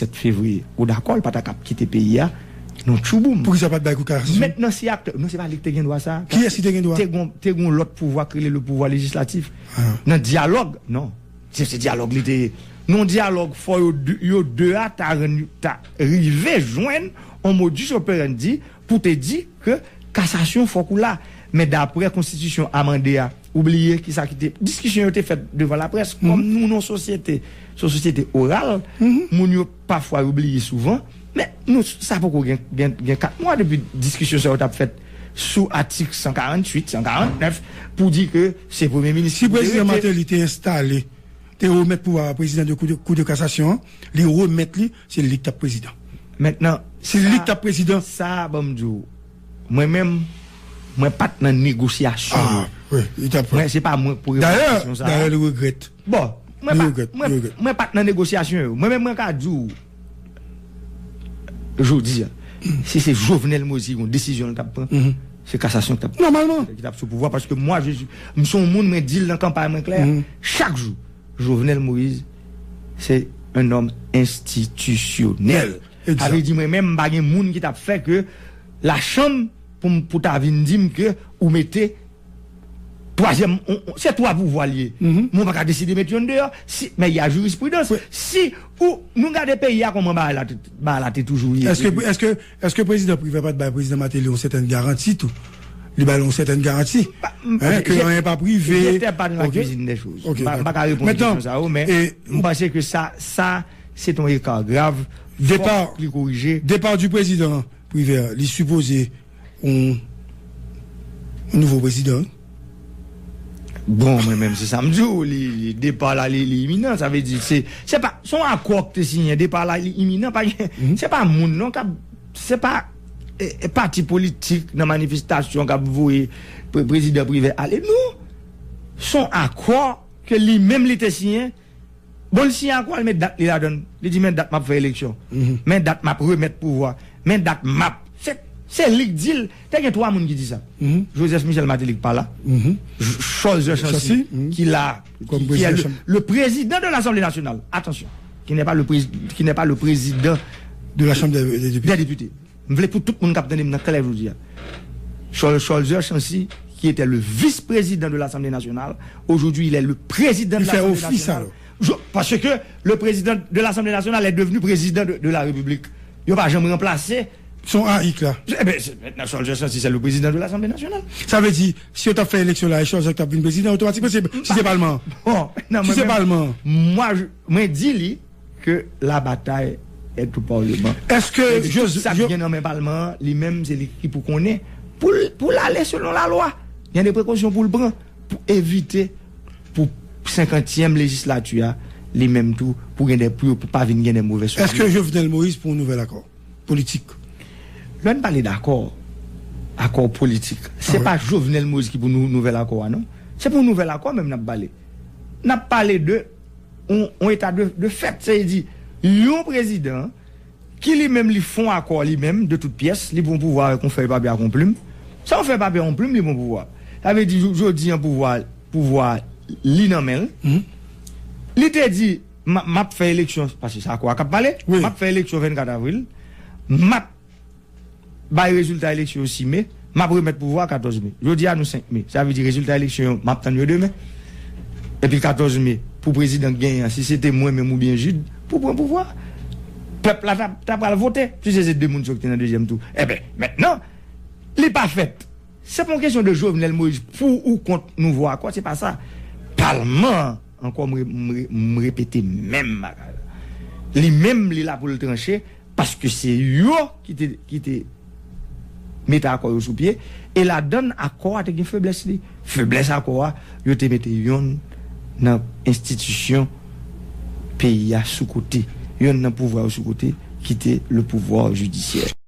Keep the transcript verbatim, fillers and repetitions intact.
disèt fevriye, ou dakò, l pa ta kap kite peyi a, non tchouboum. Poukisa pa t bay kou kasasyon? Mentnan, si aktè, non, se pa li ki te gen dwa sa. Kiyès ki te gen dwa? Te gon, te gon lòt pouvwa ki rele le pouvwa lejislatif. Nan dyalòg, non. Se, se dyalòg li te ye. Nan dyalòg, fò yo de, yo de a ta rann, ta rive jwenn on modus operandi pou te di ke kasasyon fòk ou la. Men daprè konstitisyon amande a, ou bliye kisa ki te, diskisyon yo te fèt devan laprès. Kòm nou nan sosyete, se yon sosyete oral, moun yo pafwa yo bliye souvan. Men nou, sa poko gen, gen, gen kat mwa depi diskisyon sa yo t ap fèt sou atik san karanntuit, san karantnèf, pou di ke se premye minis ki pou dirije. Si prezidan Martelly te enstale, te remèt pouvwa a prezidan de kou de, kou de kasasyon an, li remèt li, se li ki t ap prezidan. Mentnan, se li ki t ap prezidan. Sa, ban m di w, mwen menm, mwen pa t nan negosyasyon yo. Ah, wi, li t ap. Mwen, se pa mwen pou reponn kesyon sa a. Dayè, li regrèt. Bon, mwen pa, mwen, mwen pa t nan negosyasyon yo. Mwen menm, mwen ka di w, jodi a, si se Jovenel Moïse ki gon desizyon l t ap pran, se kasasyon ki t ap, nòmalman, ki t ap sou pouvwa, paske mwa, je suis, m se yon moun, mwen di l nan kanpay mwen klè, chak jou, Jovenel Moïse, se un homme institutionnel. Sa vle di, mwen menm, m pa gen moun ki t ap fè ke lachanm pou m, pou ta vin di m ke ou mete twazyèm, on, on, se twa pouvwa l ye. Mwen pa ka deside met youn deyò. Si, men y a jurisprudence. Si ou, nou gade peyi a kòman bagay la te, bagay la te toujou ye. Èske, èske, èske prezidan Privè pa t bay prezidan Martelly yon sètèn garanti tou? Li ba l yon sètèn garanti. Hein, ke anyen p ap rive. J'étais pas dans la cuisine des choses. M pa, m pa ka reponn kesyon sa yo, men m panse ke sa, sa, se yon eka grav. Fòk li korije. Départ du président Privert, li sipoze yon, yon nouvo prezidan, wi. Bon, mwen menm, se sa m di w, li, li, depa la, li, li iminan. Sa vle di, se, se pa, se yon akò ki te siyen, depa la, li iminan. Pa gen, se pa moun, non, k ap, se pa e, e, pati politik nan manifestasyon k ap voye pre-, prezidan Privè ale. Non! Se yon akò ke li menm li te siyen. Bon, li siyen akò a, li met dat li ladan l. Li di, "Men dat m ap fè eleksyon. Men dat m ap remèt pouvwa. Men dat m ap." Se, se li k di l. Te gen twa moun ki di sa. Joseph Michel Martelly ki pa la. Ch-, Cholzer Chancy, ki la, qui, qui est le, le président de l'Assemblée nationale. Attention. Qui n'est pas le prési-, qui n'est pas le président de la Chambre des, des députés. M vle pou tout moun k ap tande m nan klè jodi a. Chol-, Cholzer Chancy, qui était le vice-président de l'Assemblée nationale, aujourd'hui il est le président de l'Assemblée nationale. Li fè ofis alò. Je, parce que le président de l'Assemblée nationale est devenu président de, de la République. Yo pa janm ranplase. Son A I K la. Eben, se, mentnan Cholzer Chancy se le président de l'Assemblée nationale. Sa vle di, si yo t ap fè eleksyon la, e Cholzer t ap vin prezidan otomatikman, si se palman an. Bon, non, si se palman an. Mwen, mwen di li, que la bataille est au Parlement. Èske tout sa k gen nan men palman an, li menm, se li ki pou konnen, pou l, pou l ale selon lalwa. Gen de prekosyon pou l pran pou evite, pou senkantyèm lejislati a, li menm tou, pou gen de, pou, pou pa vin gen de move souvni. Èske Jovenel Moïse pou yon nouvèl akò politik? Lè n pale dakò, akò politik, se pa Jovenel Moïse ki pou nou, nouvèl akò a, non. Se pou yon nouvèl akò menm n ap pale. N ap pale de yon, yon eta de, de fèt. Sa vle di, yon prezidan ki li menm li fon akò li menm de tout pyès, li pran pouvwa avèk yon fèy papye ak yon plim. Se yon fèy papye ak yon plim, li pran pouvwa. Sa vle di, jo-, jodi an pouvwa, pouvwa li nan men l. Li te di, "M a, m ap fè eleksyon," paske se akò a k ap pale, "M ap fè eleksyon vennkat avril, m ap bay rezilta eleksyon yo sis me, m ap remèt pouvwa a katòz me." Jodi a, nou senk me. Sa vle di rezilta eleksyon yo, m ap tann yo demen. Epi katòz me, pou prezidan k genyen an, si se te mwen menm oubyen Jude, pou pran pouvwa a, pèp la ta, ta pral vote, si se, se de moun sa yo ki te nan dezyèm tou. Eben, mentnan, li pa fèt. Se pa yon kesyon de Jovenel Moïse pou ou kont nouvo akò, se pa sa. Palman an, ankò, m re-, m re-, m repete menm bagay la. Li menm, li la pou l tranche, paske se yo ki te, ki te mete akò yo sou pye, e ladann akò a te gen feblès li. Feblès akò a, yo te mete yonn nan enstitisyon peyi a sou kote, yonn nan pouvwa yo sou kote, ki te le pouvoir judiciaire.